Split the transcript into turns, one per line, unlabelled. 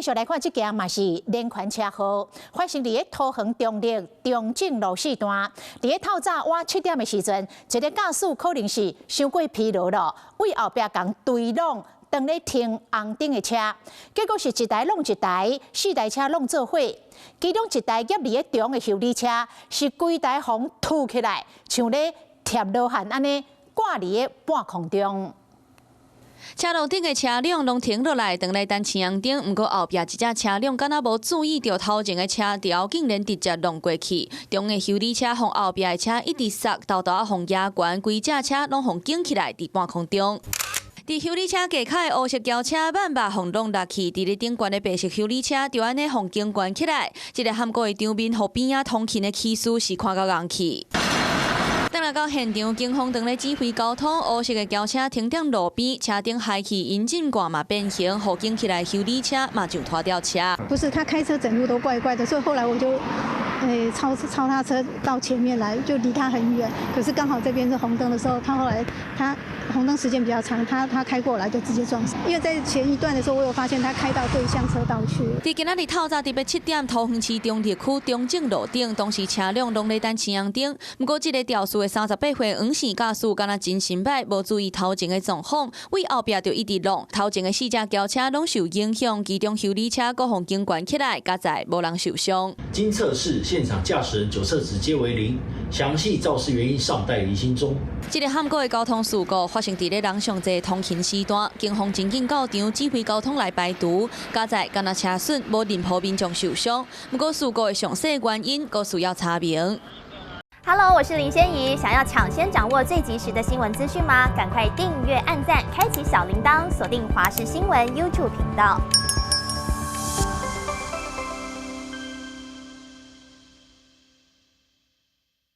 繼續來看這件嘛是連環車禍，發生佇咧桃園中壢中正路四段，佇咧透早倚7點的時陣，一个駕駛可能是傷過疲勞咯，對後壁共追挵當咧停紅燈的車，結果是一台挵一台，四台車攏做伙，其中一台夾佇咧中的修理車是規台予凸起來，像咧疊羅漢按呢掛佇咧半空中。
車路頂的車輛攏停落來，等來等青紅燈。毋過後壁一隻車輛敢若無注意著頭前的車條，竟然直接挵過去。中的修理車予後壁的車一直剎，沓沓仔予壓懸，規隻車攏予捲起來佇半空中。佇修理車架跤的烏色轎車慢慢予挵落去，佇咧頂懸的白色修理車就按呢予捲懸起來。這个罕見的場面，予邊仔通勤的騎士是看到愣去。轉來到現場，警方當咧指揮交通，烏色的轎車停佇路邊，車頂氦氣引擎蓋嘛變形，予捲起來修理車嘛像拖吊車。
不是，他開車整路都怪怪的，所以後來我就超他車到前面來，就離他很遠。可是剛好這邊是紅燈的時候，他後來他紅燈時間比較長，他開過來就直接撞死。因為在前一段的時候，我有發現他開到對向車道去。
佇今仔日透早佇欲7點，桃園市中壢區中正路頂，當時車輛攏咧等青紅燈，毋過這个肇事的38歲黃姓駕駛，敢若精神䆀，無注意頭前的狀況，對後壁就一直挵，頭前的四隻轎車攏受影響，其中修理車閣予捲懸起來，佳哉無人受傷。
經測試，現場駕駛人酒測值皆為零，詳細肇事原因尚待釐清中。
這个罕見的交通事故發生佇咧人上濟通勤時段，警方真緊到場指揮交通來排除，佳哉敢若車損，無任何民眾受傷。毋過事故的詳細原因，閣需要查明。
Hello，我是林仙怡。想要搶先掌握最及時的新聞資訊嗎？趕快訂閱、按讚、開啟小鈴鐺，鎖定華視新聞 YouTube 頻道。